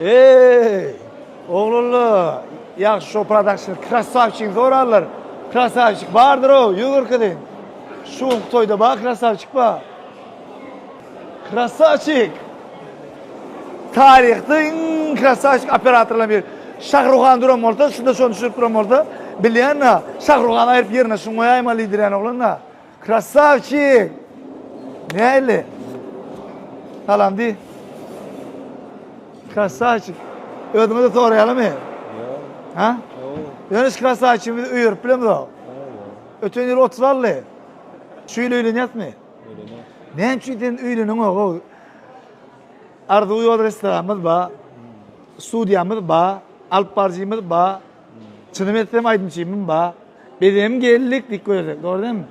Eý, oglanlar, ýagşy şou production krasawçigiň sorarlar. Krasawçik bardyr-ow, ýüz görkezeýin. Şu günki toýda bar krasawçik bar. Krasawçik! Taryhda iň krasawçik operatorlaryň biri. Şahruhan duran bolsa, şunda şony düşürip duran bolsa, bilýän-dä, Şahruhany aýryp ýerine şuny goýaýmaly diýdirýän oglan-da. Krasawçik! Näli? Salam diý. Krasawçik. Özüňe-de soraýalymy? Ýok. Ha? Ýok. Ýöne şu krasawçigimizi öýerip bilemzok. Ýok. Öten ýyl 30 aldy. Şu ýyl öýlenýäsmi? Öýlenýäs. Näme üçin sen öýleniňok? Arzuw ýol restoranymyz bar. Studiýamyz bar. Alyp baryjymyz bar. Çynym etsem aýdymçymym bar. Bizem geldik diýip görsek, dogry dälmi?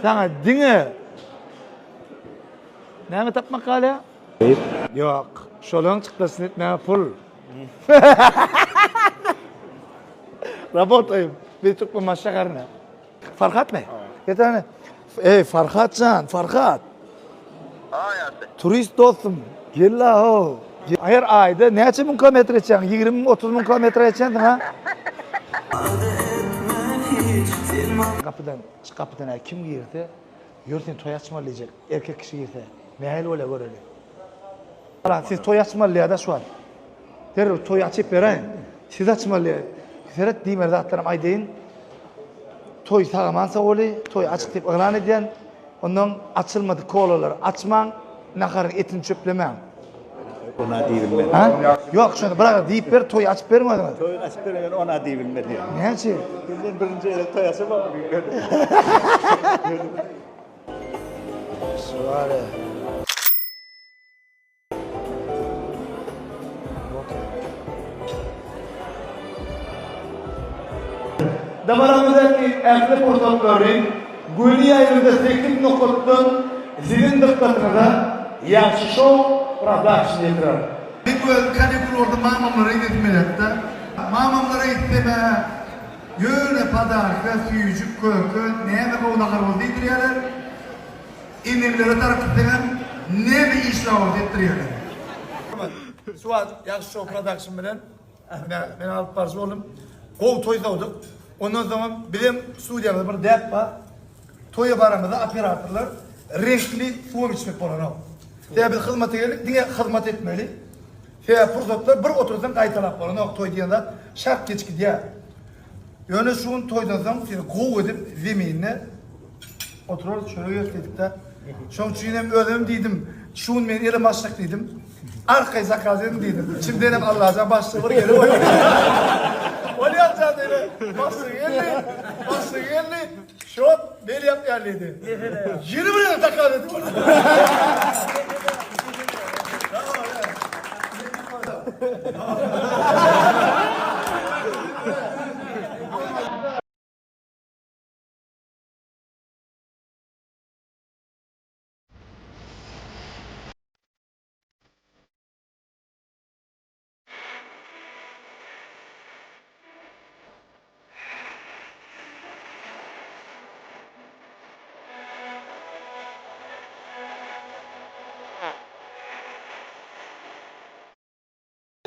Saňa diňe näme tapmak galýar? Ýok, şolaň çykdasyny etmäge pul. Rabotaýym. Biz Türkmenbaşy şäherinde. Farhatmy? Ýetene. Eý, Farhat jan, Farhat. Turist dostum, gel-la ho. Her aýda näçe müň kilometr geçýäň? 20 müň, 30 müň kilometr geçýänsiň ha? Gapydan, şu gapydan äý kim girse, ýör sen toý açmaly diýjek. Erkek kişi girse, nähili bolýar göreli. Ala, siz toý açmaly diýýär-de şu wagt. Derrew toý açyp beräýiň. Siz açmaly diýýär. Seret diýmeli zatlaram aýdaýyn. Toý sag-aman sowaly, toý açyk diýip yglan edýän. Ondan açylmadyk kolalary açmaň, naharyň etini çöplemäň. Ona diýilmez. Ha? Ýok, şony bir agyz diýip ber, toýy açyp beriň özüňiz. Toýuny açyp beriň, ýöne ona diýilmez diýýär. Näme üçin? Bizden birinji gezek toý açamok. Şu bar ya. Dabaramyzdaky ähli pursatlary göni ýaýlymda 8 nokatdan siziň dykgatyňyza Ýagşy Show Production ýetirer. Men özüm kanikul bolsa mamamlara gidesim gelýärdi-de. Mamamlara gitsem-ä ýöne podarka, süýji, köke, näme gowy nahar bolsa iýdirýärler. Enemlere tarap gitseňem näme iş bar bolsa etdirýärler. Şu wagt Ýagşy Show Production bilen men alyp baryjy boldum. Gowy toý sowduk. Ondan soňam bizem studiýamyzda bir däp bar. Toýa baramyzda operatorlar reňkli suwam içmek bolanok. Sebäbi biz hyzmata geldik, diňe hyzmat etmeli. Sebäbi pursatlar bir otursaň gaýtalap bolanok toý diýen zat şart geç gidýär. Ýöne şu gün toýdan soň sizi gowy edip zeminde oturarys çörek ýeris diýdik-de. Şoň üçin hem özüm diýdim, şu gün men elim açlyk diýdim. Arkaý zakaz ediň diýdim. Içimdenem Allajan başlygy bir gelip oýnady. Bolýança diýdi. Başlygy geldi. Başlygy geldi. Şot bel ýapýar diýdi. Ýene bir gezek zakaz edip boldy.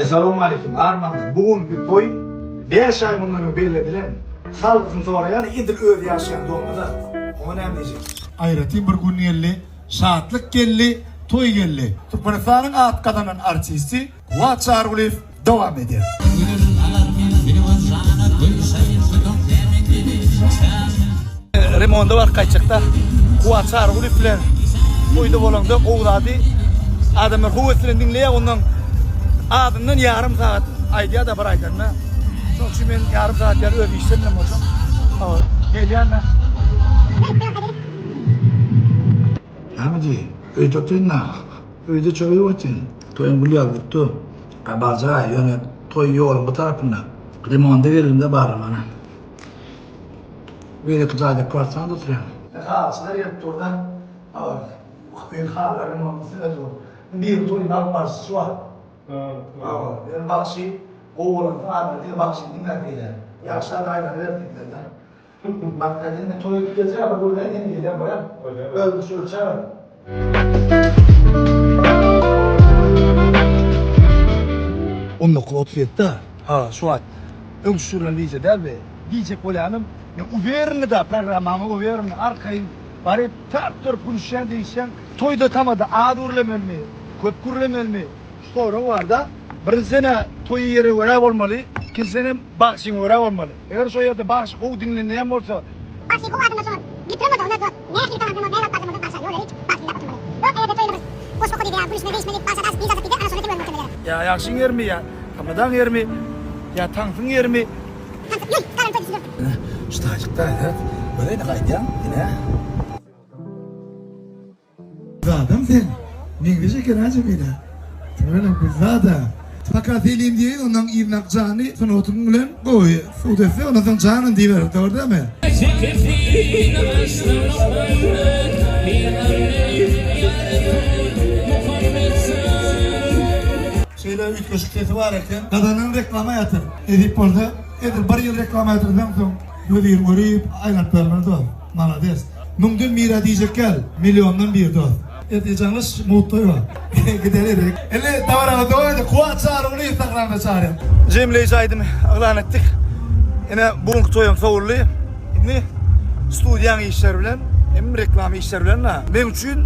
Essalawmaleýkim armaňyz bu günki toý 5 aý mundan öň belledilen salgysyny soraýan edil özi ýaşaýan domada oňa näme diýjek. Aýratyn bir gün geldi şatlyk geldi toý geldi. Türkmenistanyň at gazanan artisti Kuwat Çarygulyýew dowam edýär. Remonda baryp gaýtjakda Kuwat Çarygulyýew bilen toýda bolanda gowy zady adamlar höwes bilen diňleýär ondan azyndan ýarym sagat aýdýar-da bir aýdanda. Şonuň üçin men ýarym sagat ýaly öz işlerim bilen bolsam gelýän-de. Näme diý? Öýde otyryn-a. Öýde çörek otyryn. Toýuň gül ýaly gitdi. A barjaý, ýöne toý ýoluň bu tarapynda. Remonda geldim-de barlamana. Beýleki jaýda kwartirada oturýan. Halyçylar gelip dur-da. Öýüň halylar remontlysy özi bol. Biri toýuny alyp baryşy bar. Hawa, ýöne bagşy gowy bolansoň adamlar diňe bagşyny diňläp gelýär. Ýagşy adam aýlanyberdi diýdiler-de. Bak indi toý edip geljek bir görýän indi gelýän bolýan. Özüň şu ölçäber. 19.37-de. Ha, şu wagt. Öň düşürilen wideo däl bu. Diýjek bolýanym, men uwernyda programmaňa uwerny, arkaýyn baryp tarp durup gülüşýäň degişýäň. Toýda tamada az gürlemelimi, köp gürlemelimi? Şu sorag barda. Birinjiden-ä toýy ýere görä bolmaly, ikinjiden hem bagşyňa görä bolmaly. Eger şo ýerde bagşy gowy diňlenýän bolsa, Bagşy gowy adamlar şoňa getiremedi onda dost nähili talant hem nähili alyp barjak bolsaň bagşa ýol berip bagşyny dap oturmaly ýok eger-de toýunda bir goşgy oka diýse ýa gülüşme degişme diýip bagşa daş dynç alsak diýse ana şonda sen özüň oturmaly ýere. Ýa ýagşyň ýerimi ýa tamadaň ýerimi ýa taňsyň ýerimi. Taňsy ýöý galan toý düşündirdim. Ine şu taýjykda seret göreýin gaýdýaň ine. Zadam sen. Meňzeş eken ha Jemile. Tüweleme Gülzada. Paka Selim diýeýin ondan yzynak jany sungatyň bilen gowy sud etse ondan soň janyn diýiber dogry dälmi? Şeýle üýtgeşik sesi bar eken. Gazanan reklama ýatyr. Nesip bolsa edil bir ýyl reklama ýatyrsaň soň gözüň görüp aýlanyp bermeli dost. Malades. Müňden birä diýjek gel, milliondan bir dost. Ertir jaňlaş mugt toý bar. Gideli. Indi dabarany dowam edip Kuwat Çaryguly Instagramda çagyrýan. Jemleýji aýdymy yglan etdik. Ine bu günki toýam sowuldy. Indi studiýaň işleri bilen hem reklama işleri bilen meň üçin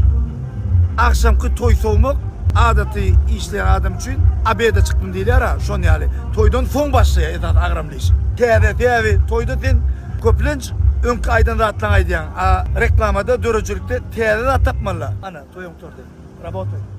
agşamky toý sowmak adaty işleýän adam üçin obeda çykdym diýilýär-a, şon ýaly. Toýdan soň başlaýar esasy agramly iş. Täze, sebäbi toýda sen köplenç öňki aýdan zatlaňy aýdýaň, a reklamada, döredijilikde täze zat tapmaly-da. Ana, toýuň gutardy. Rabotaý.